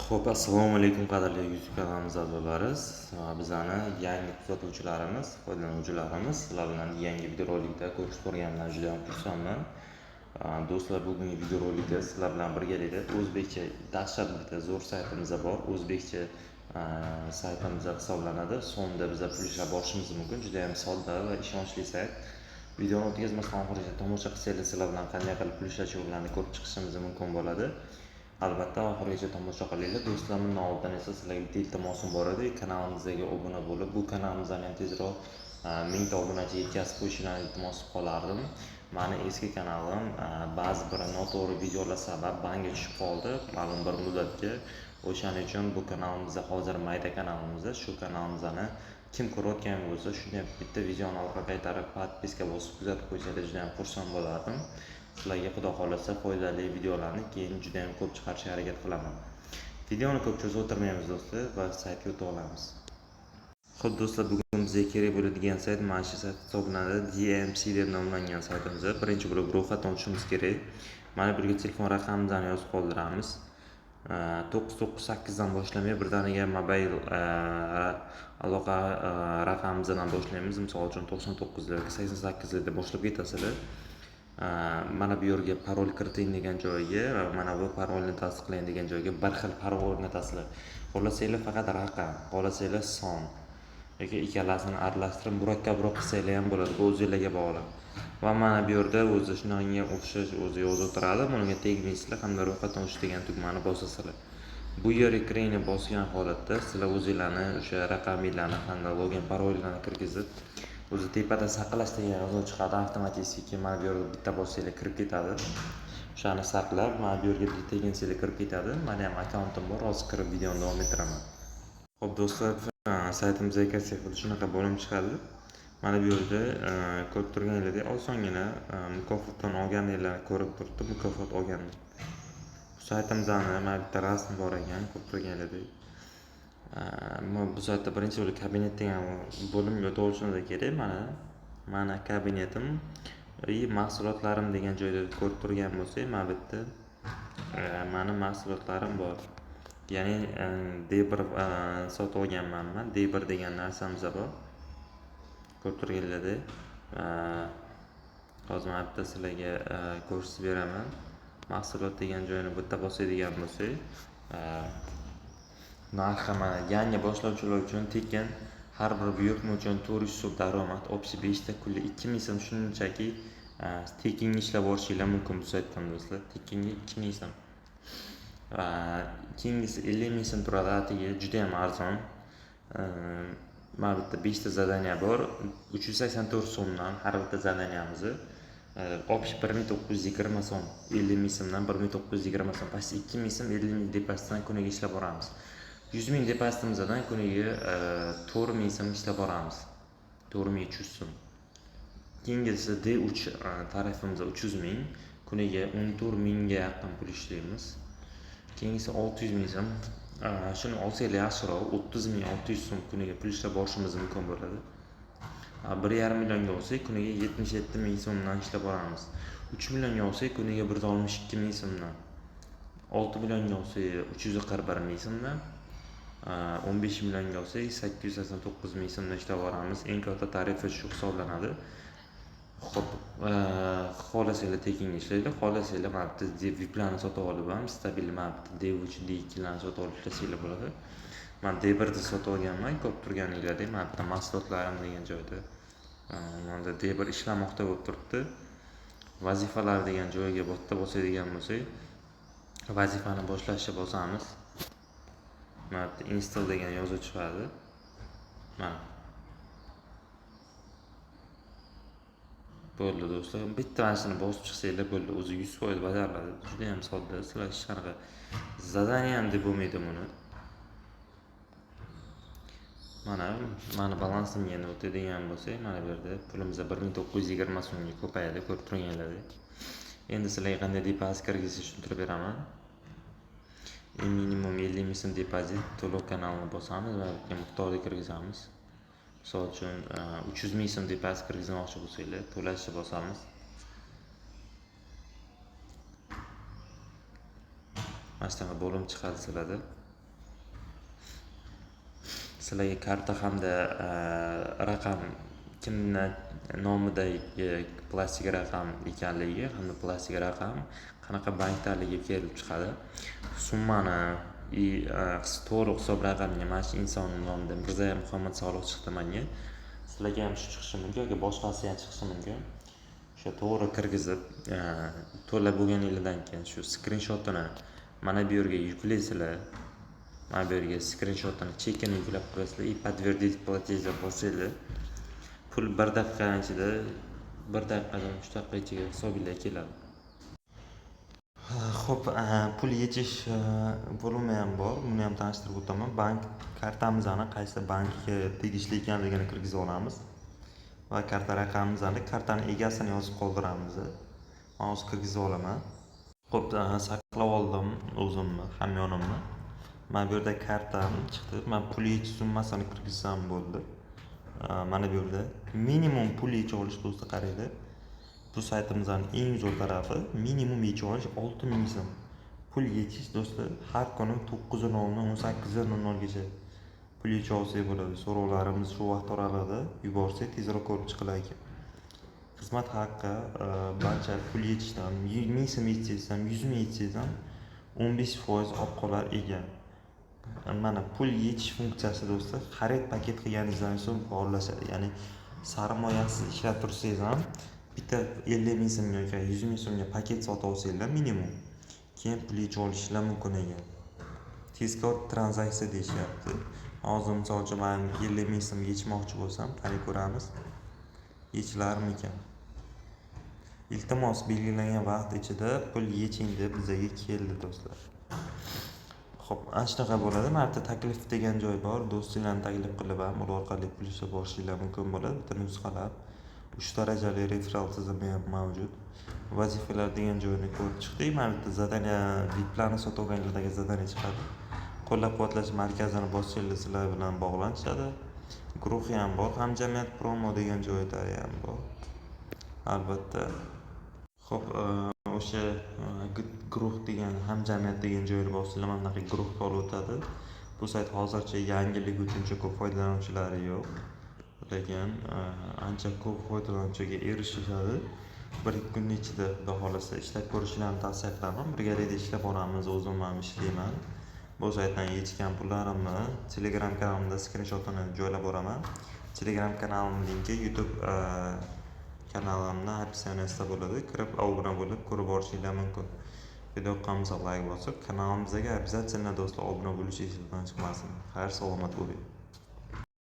Xo'p, assalomu alaykum qadrli YouTube kanalimiz a'zolari va bizani yangi kuzatuvchilarimiz, foydalanuvchilarimiz. Sizlar bilan yangi videorolikda ko'rishib turganimdan juda ham xursandman. Do'stlar, bugungi videorolikda sizlar bilan birgalikda o'zbekcha dahshat bitta zo'r saytimiz bor. O'zbekcha saytimiz hisoblanadi. So'mda biza pul ishlab borishimiz mumkin. Juda ham sodda va ishonchli sayt. Videoni o'tkazmasdan oxirigacha tomosha qilsangiz, sizlar bilan qanday qilib pul ishlash yo'llarini ko'rib chiqishimiz mumkin bo'ladi. Albatta oxirigacha tomosha qilinglar. Do'stlar, bundan oldin esa sizlarga bitta iltimosim bor edi. Kanalimizga obuna bo'lib, bu kanalimizni ham tezroq 1000 ta obunachi yetkazib qo'yishlarini iltimos qilib qolardim. Mani eski kanalim ba'zi bir noto'g'ri videolar sabab banga tushib qoldi ma'lum bir muddatga. O'shaning uchun bu kanalimizda hozir mayda kanalimizda shu kanalimizni kim ko'rayotgan bo'lsa, shunday bitta videoni orqaga qaytarib podpiska bosib kuzatib qo'ysanglar juda ham xursand bo'lardim. Sizlarga xudo xohlasa foydali videolarni keyin juda ham ko'p chiqarishga harakat qilaman. Videoni ko'p cho'zib o'tirmaymiz do'stlar va saytga o'tib olamiz. Xo'p do'stlar, bugun bizga kerak bo'ladigan sayt mana shu sayt hisoblanadi. DMC deb nomlangan saytimiz. Birinchi bo'lib ro'yxatdan o'tishimiz kerak. Mana bu yerga telefon raqamimizni yozib qoldiramiz. 998 dan boshlamay birdaniga mobil aloqa raqamimizdan boshlaymiz. Misol uchun 99 yoki 88 deb boshlab ketasizlar. Mana bu yerga parol kiriting degan joyga va mana bu parolni tasdiqlang degan joyga bir xil parol o'rnatasizlar. Xohlasanglar faqat raqam, xohlasanglar son yoki ikkalasini aralashtirib murakkabroq qilsanglar ham bo'ladi. Bu o'zinglarga bog'liq. Va mana bu yerda o'zi shunga o'xshash o'zi yozib turadi. Bunga tegmaysizlar hamda ro'yxatdan o'tish degan tugmani bosasizlar. Bu yerga kiringni bosgan holatda sizlar o'zinglarni o'sha raqaminglarni hamda login parollarni kirgizib, o'zi tepada saqlash degan yozuv chiqadi avtomatik, mana bu yerga bitta bossanglar kirib ketadi. O'shani saqlab, mana bu yerga bitta teginsanglar kirib ketadi. Mani ham akkauntim bor, hozir kirib videoni davom ettiraman. Xo'p do'stlar, saytimizga kirsak xuddi shunaqa bo'lim chiqadi. Mana bu yerda ko'rib turganingizdek osongina mukofotdan olganinglarni ko'rib turibdi, mukofot olgan. Bu saytimizda mana bitta rasm bor ekan, ko'rib turganingizdek. Bu saytda birinchi bo'lib kabinet degan bo'limga o'tib olishimiz kerak. Mana kabinetim и mahsulotlarim degan joyda ko'rib turgan bo'lsak, mana bu yerda mani mahsulotlarim bor. Ya'ni D1 sotib olganman man. D1 degan narsamiz bor. Ko'rib turganlaridek. Hozir mana bitta sizlarga ko'rsatib beraman. Mahsulot degan joyini bitta bosadigan bo'lsak, narxi mana yangi boshlovchilar uchun tekin, har bir buyurtma uchun 400 so'm daromad, общий 5 ta kunlik 2000 so'm shunchaki tekinga ishlab olishinglar mumkin bu saytdan do'stlar. Tekinga 2000 so'm. Keyingisi 50 ming so'm turadi, atigi juda ham arzon. Mana bu yerda 5 ta zadaniya bor. 384 so'mdan har bitta zadaniyamizni общий 1920 so'm, 50 ming so'mdan 1920 so'm, почти 2000 so'm 50 ming depozitdan kuniga ishlab boramiz. 100 ming depozitimizdan kuniga 4000 so'm ishlab boramiz. 4300 so'm. Keyingisi D3 tarifimiz 300 ming, kuniga 14 mingga yaqin pul ishlaymiz. Keyingisi 600 ming so'm. Shuni olsanglar yaxshiroq, 30 600 so'm kuniga pul ishlab borishimiz mumkin bo'ladi. 1,5 millionga olsak kuniga 77 ming so'mdan ishlab boramiz. 3 millionga olsak kuniga 162 ming so'mdan. 6 millionga olsak 341 ming so'mdan. 15 millionga olsak 889 ming so'mdan ishlab boramiz. Eng katta tarifi shu hisoblanadi. Xo'p, xohlasanglar tekinga ishlaydi, xohlasanglar mana bitta VIPlarni sotib olib ham stabil mana bitta D3, D2larni sotib olib ishlasanglar bo'ladi. Men D1 ni sotib olganman, ko'rib turganinglardek mana bitta mahsulotlarim degan joyda mana D1 ishlamoqda bo'lib turibdi. Vazifalar degan joyga bitta bosadigan bo'lsak, vazifani boshlashni bosamiz. Mana bitta install degan yozuv chiqadi. Mana. Bo'ldi do'stlar, bitta mana shuni bosib chiqsanglar bo'ldi, o'zi 100% bajariladi. Juda ham sodda, sizlar hech qanaqa zadaniya ham deb bo'lmaydi buni. Mana mani balansimga endi o'tadigan bo'lsak, mana bu yerda pulimiz 1920 so'mga ko'payadi, ko'rib turganlaridek. Endi sizlarga qanday depozit kirgizishni tushuntirib beraman. Minimum 50 ming so'm depozit, to'lov kanalini bosamiz va miqdorni kirgizamiz. Misol uchun 300 ming so'm depozit kirgizmoqchi bo'lsanglar, to'lashni bosamiz. Mana shunaqa bo'lim chiqadi sizlarda. Sizlarga karta hamda raqam, kimni nomidagi plastik raqam ekanligi hamda plastik raqam qanaqa bankdaligi kelib chiqadi. Summani и to'g'ri hisob raqamga mana shu insonni nomida Mirzayev Muhammad Solih chiqdi menga. Sizlarga ham shu chiqishi mumkin yoki boshqasi ham chiqishi mumkin. O'sha to'g'ri kirgizib, to'lab bo'lganinglardan keyin shu skrinshotini mana bu yerga yuklaysizlar. Mana bu yerga skrinshotini, chekini yuklab qo'yasizlar и "Подтвердить платеж" deb bossanglar, pul 1 daqiqaning ichida, 1 daqiqadan 3 daqiqa ichiga hisobinglarga keladi. Xo'p, pul yechish bo'limi ham bor. Buni ham tanishtirib o'taman. Bank kartamizni qaysi bankka tegishli ekanligini kirgizib olamiz va karta raqamimizni, kartani egasini yozib qoldiramiz. Man hozir kirgizib olaman. Xo'p, saqlab oldim o'zimni hamyonimni. Mana bu yerda kartam chiqdi. Man pul yechish summasini kirgizsam bo'ldi. Mana bu yerda minimum pul yecha olish, do'stlar, qaranglar. Bu saytimizning eng zo'r tarafi minimum yecha olish 6000 so'm. Pul yechish, do'stlar, har kuni 9:00 18:00 gacha pul yecha olsak bo'ladi. So'rovlarimiz shu vaqt oralig'ida yuborsak, tezroq ko'rib chiqilar ekan. Xizmat haqqi barcha pul yechishdan 1000 so'm yechsangiz ham, 100 ming yechsangiz ham 15% olib qolar ekan. Mana pul yechish funksiyasi, do'stlar, xarid paket qilganingizdan so'ng faollashadi. Ya'ni sarmoyasiz ishlab tursangiz ham, bitta 50 ming so'mga yoki 100 ming so'mga paket sotib olsanglar minimum, keyin pul yecha olishinglar mumkin ekan. Tezkor tranzaksiya deyishyapti. Hozir, misol uchun, man 50 ming so'm yechmoqchi bo'lsam, qani ko'ramiz, yechilarmikan. Iltimos, belgilangan vaqt ichida pul yeching deb bizaga keldi, do'stlar. Xo'p, ana shunaqa bo'ladi. Mana bu yerda taklif degan joy bor. Do'stinglarni taklif qilib ham ular orqali pul ishlab olishinglar mumkin bo'ladi. Bitta nusxalab 3 darajali referal tizimi ham mavjud. Vazifalar degan joyini ko'rib chiqdik. Mana bu yerda задание, VIPlarni sotib olganlardagi задание chiqadi. Qo'llab-quvvatlash markazini bossanglar, sizlar bilan bog'lanishadi. Guruhi ham bor, hamjamiyat promo degan joylari ham bor. Albatta. Xo'p, o'sha guruh degan, hamjamiyat degan joyini bossanglar, mana bunaqa guruhga olib o'tadi. Bu sayt hozircha yangiligi uchun uncha ko'p foydalanuvchilari yo'q. Lekin ancha ko'p foydalanuvchiga erishishadi. 1-2 kunning ichida, Xudo xohlasa, ishlab ko'rishinglarni tavsiya qilaman. Birgalikda ishlab boramiz, o'zim ham ishlayman. Bu saytdan yechgan pullarimni Telegram kanalimda skrinshotini joylab boraman. Telegram kanalim linki YouTube kanalimni описание sida bo'ladi. Kirib obuna bo'lib ko'rib borishinglar mumkin. Video yoqqan layk bosib, kanalimizga обязательно, do'stlar, obuna bo'lish esingizdan chiqmasin. Xayr, salomat bo'ling.